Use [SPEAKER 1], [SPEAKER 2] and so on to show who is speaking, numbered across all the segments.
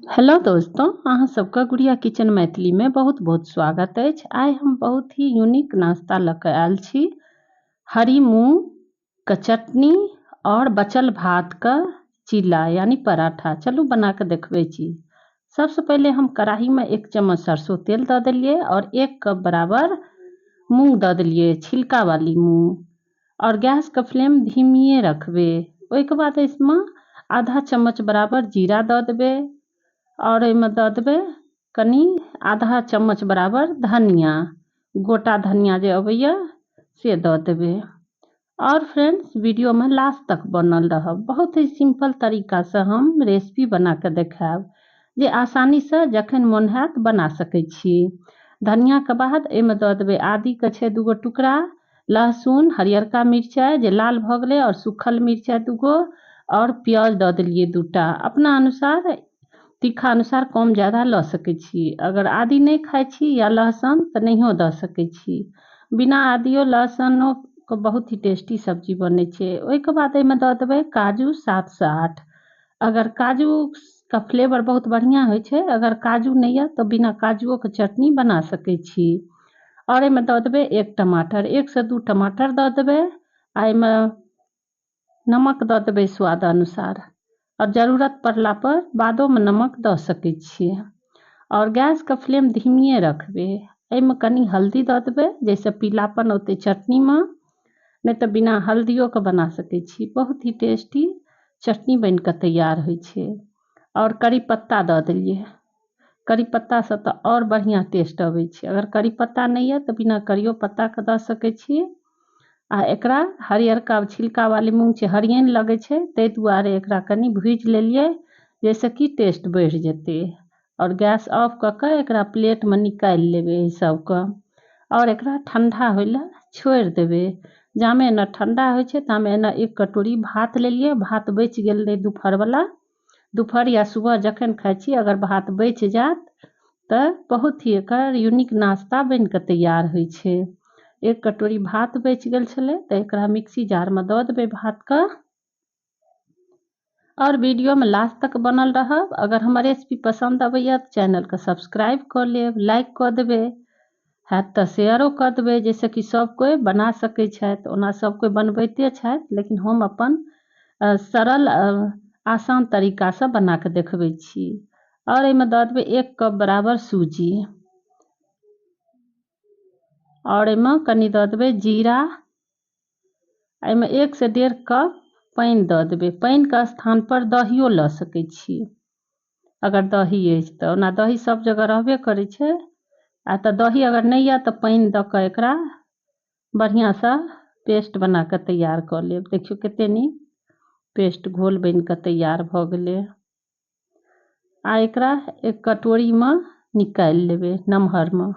[SPEAKER 1] Hello दोस्तों, अहाँ सबके गुड़िया किचन मैथिली में बहुत बहुत स्वागत अछि। आइ हम बहुत ही यूनिक नाश्ता लऽ के आयल छी, हरी मूंग के चटनी और बचल भात के चीला यानी पराठा। चलू बना के देखबै छी। सबसे पहिले हम कढ़ाई में 1 चम्मच सरसों तेल दऽ देलियै और 1 कप बराबर मूंग दऽ देलियै, छिलका वाली मूंग, और गैस के फ्लेम धीमिए रखबै। ओहिके बाद इसमें आधा चम्मच बराबर जीरा दऽ देबै और एहिमे दऽ देबै कनी आधा चम्मच बराबर धनिया, गोटा धनिया जे अबैया से दऽ देबै। और फ्रेंड्स, वीडियो में लास्ट तक बनल रहब। बहुत ही सिंपल तरीका से हम रेसिपी बना के देखायब जे आसानी से जखन मन हैत बना सकै छी। धनिया के बाद एहिमे दऽ देबै आदी के छै 2 गो टुकड़ा, लहसुन, हरियरका मिरचाइ जे लाल भऽ गेलै और सूखल मिरचाइ 2 गो, और प्याज दऽ देलियै 2टा। अपना अनुसार तीखा अनुसार कम ज्यादा लऽ सकै छी। अगर आदी नहि खाइ छी या लहसुन तऽ नहियो दऽ सकै छी। बिना आदियो लहसुनो के बहुत ही टेस्टी सब्जी बनै छै। ओहिके बाद एहिमे दऽ देबै काजू 7 से 8। अगर काजू के फ्लेवर बहुत बढ़िआँ होइ छै, अगर काजू नहि यऽ तऽ बिना काजुओ के चटनी बना सकै छी। और एहिमे दऽ देबै 1 टमाटर, 1 से 2 टमाटर दऽ देबै आ एहिमे नमक दऽ देबै स्वाद अनुसार, और जरूरत पड़ला पर बादो में नमक दऽ सकै छियै। और गैस के फ्लेम धीमिए रखबै। एहिमे कनी हल्दी दऽ देबै जाहिसँ पीलापन औतै चटनी में, नहि तऽ बिना हल्दियो के बना सकै छी। बहुत ही टेस्टी चटनी बनि कऽ तैयार होइ छै। और करी पत्ता दऽ देलियै। करी पत्ता से तऽ और बढ़िआँ टेस्ट अबै छै। अगर करी पत्ता नहि यऽ तऽ बिना करियो पत्ता के दऽ सकै छी। आ एकरा हरियरका छिलका वाली मूँग छै, हरियन लगै छै, ताहि दुआरे एकरा कनी भुजि लेलियै जाहिसँ कि टेस्ट बढ़ि जेतै। और गैस ऑफ कऽ कऽ एकरा प्लेटमे निकालि लेबै एहि सबके, और एकरा ठंडा होइ लए छोड़ि देबै। जामे एना ठंडा होइ छै तामे एना 1 कटोरी भात लेलियै। भात बचि गेल रहै दुपहरवला, दुपहर या सुबह जखन खाइ छी अगर भात बचि जायत तऽ बहुत ही एकर यूनिक नाश्ता बनि कऽ तैयार होइ छै। 1 कटोरी भात बचि गेल छलै तऽ एकरा मिक्सी जारमे दऽ देबै भातके। और वीडियो में लास्ट तक बनल रहब। अगर हमर रेसिपी पसंद अबैया तऽ चैनलके सब्सक्राइब कऽ लेब, लाइक कऽ देबै, हैत तऽ शेयरो कऽ देबै जाहिसँ कि सब कोइ बना सकै छथि। ओना सब कोइ बनबैते छथि, लेकिन हम अपन सरल आसान तरीकासँ बना कऽ देखबै छी। और एहिमे दऽ देबै 1 कप बराबर सूजी, और एहिमे कनी दऽ देबै जीरा। एहिमे 1 से 1.5 कप पानि दऽ देबै। पानिके स्थान पर दहियो लऽ सकै छी अगर दही अछि तऽ। ओना दही सब जगह रहबे करै छै, आ तऽ दही अगर नहि यऽ तऽ पानि दऽ कऽ एकरा बढ़िआँसँ पेस्ट बना कऽ तैयार कऽ लेब। देखियौ कते नीक पेस्ट घोल बनि कऽ तैयार भऽ गेलै। आ एकरा 1 कटोरीमे निकालि लेबै नमहरमे।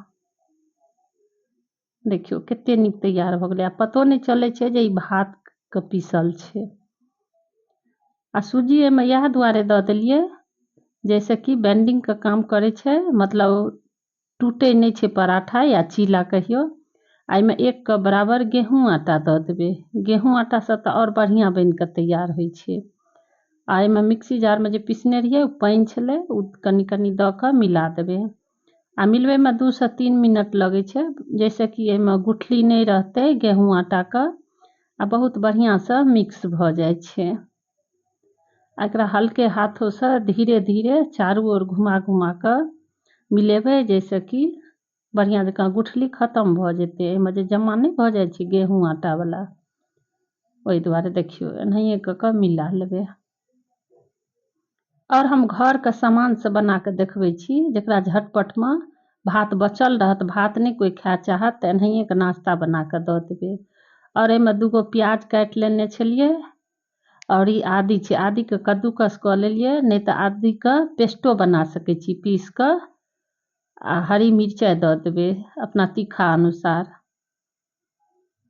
[SPEAKER 1] देखियौ कते नीक तैयार भऽ गेलै। आ पतो नहि चलै छै जे ई भातके पीसल छै। आ सूजी एहिमे इएह दुआरे दऽ देलियै जाहिसँ कि बेंडिंगके काम करै छै, मतलब टूटै नहि छै पराठा या चीला कहियौ। आ एहिमे 1 कप बराबर गेहूँ आटा दऽ देबै। गेहूँ आटासँ तऽ आओर बढ़िआँ बनि कऽ तैयार होइ छै। आ एहिमे मिक्सी जारमे जे पीसने रहियै ओ पानि छलै, ओ कनि कनि दऽ कऽ मिला देबै। आ मिलबैमे 2 से 3 मिनट लगै छै, जाहिसँ कि एहिमे गुठली नहि रहतै गेहूँ आटाके, आ बहुत बढ़िआँसँ मिक्स भऽ जाइ छै। आ एकरा हल्के हाथोसँ धीरे धीरे चारू ओर घुमा घुमा कऽ मिलेबै, जाहिसँ कि बढ़िआँ जकाँ गुठली खतम भऽ जेतै। एहिमे जे जमा नहि भऽ जाइ छै गेहूँ आटावला, ओहि दुआरे देखियौ एनाहिए कऽ कऽ मिला लेबै। और हम घरके सामानसँ बना कऽ देखबै छी, जकरा झटपटमे भात बचल रहत, भात नहि कोइ खाय चाहत तऽ एनाहिए कऽ नाश्ता बना कऽ दऽ देबै। और एहिमे 2 गो प्याज काटि लेने छलियै, और ई आदी छै, आदीके कद्दूकस कऽ लेलियै, नहि तऽ आदीके पेस्टो बना सकै छी पीस कऽ। आ हरी मिरचाइ दऽ देबै अपना तीखा अनुसार।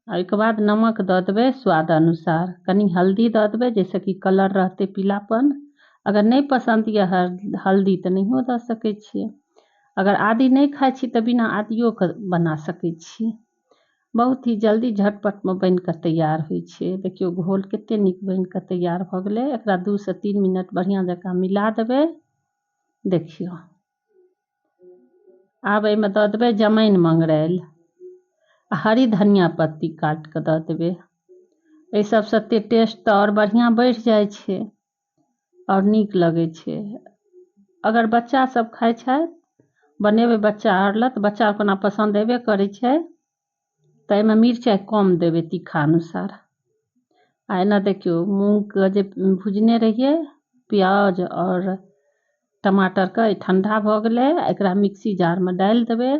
[SPEAKER 1] आ ओहिके बाद नमक दऽ देबै स्वाद अनुसार, कनी हल्दी दऽ देबै जाहिसँ कि कलर रहतै पीलापन। अगर नहि पसन्द यऽ हल्दी तऽ नहियो दऽ सकै छियै। अगर आदी नहि खाइ छी तऽ बिना आदियोके बना सकै छी। बहुत ही जल्दी झटपटमे बनि कऽ तैयार होइ छै। देखियौ घोल कते नीक बनि कऽ तैयार भऽ गेलै। एकरा 2 से 3 मिनट बढ़िआँ जकाँ मिला देबै। देखियौ, आब एहिमे दऽ देबै जमाइन मंगरैल आ हरी धनिया पत्ती काटि कऽ दऽ देबै। एहि सबसँ टेस्ट तऽ आओर बढ़िआँ बढ़ि जाइ छै आओर नीक लगै छै। अगर बच्चा सब खाइ छथि, बनेबै बच्चा आर लए तऽ बच्चा ओना पसन्द अयबे करै छै, तऽ एहिमे मिरचाइ कम देबै तीखा अनुसार। आ एना देखियौ, मूँगके जे भुजने रहियै प्याज आओर टमाटरके, ई ठण्डा भऽ गेलै। एकरा मिक्सी जारमे डालि देबै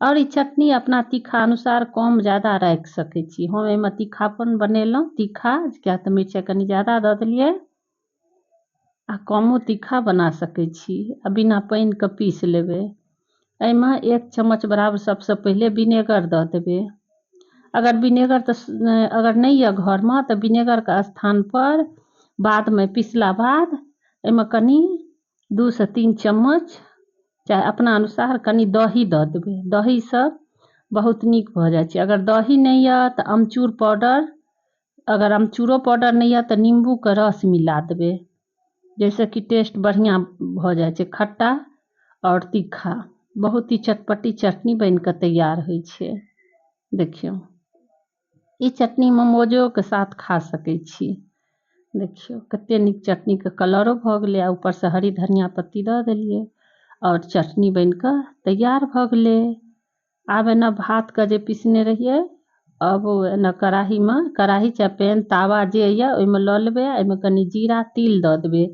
[SPEAKER 1] आओर ई चटनी अपना तीखा अनुसार कम ज्यादा राखि सकै छी। हम एहिमे तीखापन बनेलहुँ तीखा, किएक तऽ मिरचाइ कनि ज्यादा दऽ देलियै, आ कमो तीखा बना सकै छी। आ बिना पानिके पीस लेबै। एहिमे 1 चम्मच बराबर सबसँ पहिले विनेगर दऽ देबै। अगर विनेगर तऽ अगर नहि यऽ घरमे तऽ विनेगरके स्थानपर बादमे पिसला बाद एहिमे कनि 2 से 3 चम्मच चाहे अपना अनुसार कनि दही दऽ देबै। दहीसँ बहुत नीक भऽ जाइ छै। अगर दही नहि यऽ तऽ अमचूर पाउडर, अगर अमचूरो पाउडर नहि यऽ तऽ नीम्बूके रस मिला देबै, जाहिसँ कि टेस्ट बढ़िआँ भऽ जाइ छै। खट्टा आओर तीखा बहुत ही चटपटी चटनी बनि कऽ तैयार होइ छै। देखियौ, ई चटनी मोमोजोके साथ खा सकै छी। देखियौ कते नीक चटनीके कलरो भऽ गेलै आ ऊपरसँ हरी धनिया पत्ती दऽ देलियै आओर चटनी बनि कऽ तैयार भऽ गेलै। आब एना भातके जे पिसने रहियै, अब एना कड़ाहीमे, कड़ाही चाहे पैन तावा जे यऽ ओहिमे लऽ लेबै। एहिमे कनि जीरा तिल दऽ देबै,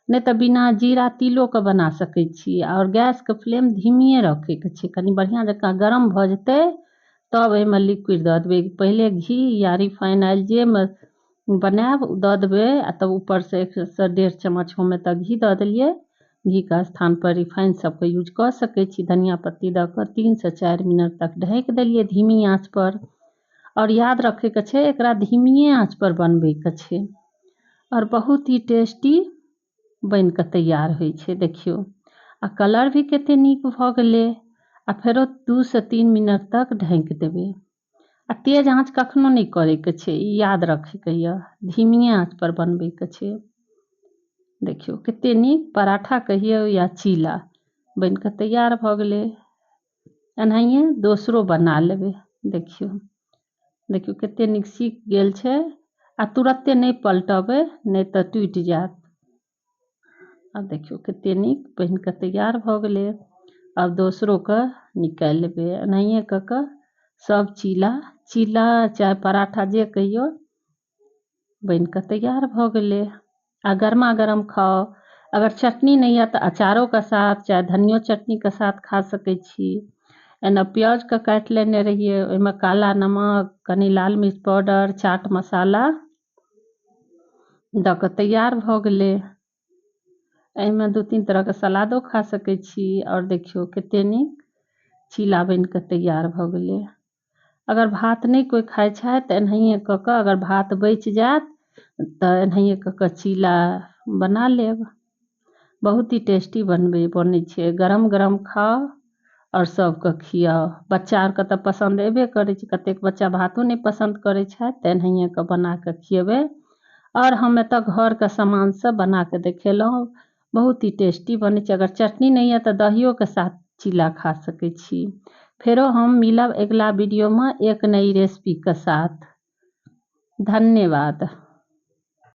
[SPEAKER 1] नहि तऽ बिना जीरा तिलोके बना सकै छी। आओर गैसके फ्लेम धीमिए रखैके छै, कनि बढ़िआँ जकाँ गरम भऽ जेतै तब एहिमे लिक्विड दऽ देबै। पहिले घी या रिफाइन ऑयल जेमे बनायब दऽ देबै आ तब ऊपरसँ 1 से 1.5 चम्मच हम एतऽ घी दऽ देलियै। घीके स्थानपर रिफाइन सबके यूज कऽ सकै छी। धनिया पत्ती दऽ कऽ 3 से 4 मिनट तक ढकि देलियै धीमी आँचपर। आओर याद रखैके छै, एकरा धीमिए आँचपर बनबैके छै आओर बहुत ही टेस्टी बनि कऽ तैयार होइ छै। देखियौ, आ कलर भी कते नीक भऽ गेलै। आ फेरो 2 से 3 मिनट तक ढकि देबै। आ तेज आँच कखनो नहि करैके छै, ई याद रखैके यऽ, धीमिए आँचपर बनबैके छै। देखियौ कते नीक पराठा कहियौ या चीला बनि कऽ तैयार भऽ गेलै। एनाहिए दोसरो बना लेबै। देखियौ, देखियौ कते नीक सीख गेल छै। आ तुरत्ते नहि पलटबै, नहि तऽ टूटि जायत। आब देखियौ कते नीक बनि कऽ तैयार भऽ गेलै। आब दोसरोके निकालि लेबै। एनाहिए कऽ कऽ सब चीला, चीला चाहे पराठा जे कहियौ बनि कऽ तैयार भऽ गेलै। आ गरमा गरम खाउ। अगर चटनी नहि यऽ तऽ अचारोके साथ चाहे धनियो चटनीके साथ खा सकै छी। एना प्याजके काटि लेने रहियै, ओहिमे काला नमक, कनि लाल मिर्च पाउडर, चाट मसाला दऽ कऽ तैयार भऽ गेलै। एहिमे 2-3 तरहके सलादो खा सकै छी। आओर देखियौ कते नीक चीला बनि कऽ तैयार भऽ गेलै। अगर भात नहि कोइ खाइ छथि तऽ एनाहिए कऽ कऽ अगर भात बचि जायत तऽ एनाहिए कऽ कऽ चीला बना लेब। बहुत ही टेस्टी बनै छै। गरम गरम खाउ आओर सबके खियाउ। बच्चा आरके तऽ पसन्द अयबे करै छै। कतेक बच्चा भातो नहि पसन्द करै छथि तऽ एनाहिए कऽ बना कऽ खियेबै। आओर हम एतऽ घरके सामान सब बना कऽ देखेलहुँ, बहुत ही टेस्टी बनै छै। अगर चटनी नहि यऽ तऽ दहियोके साथ चीला खा सकै छी। फेरो हम मिलब अगिला वीडियोमे एक नई रेसिपीके साथ। धन्यवाद।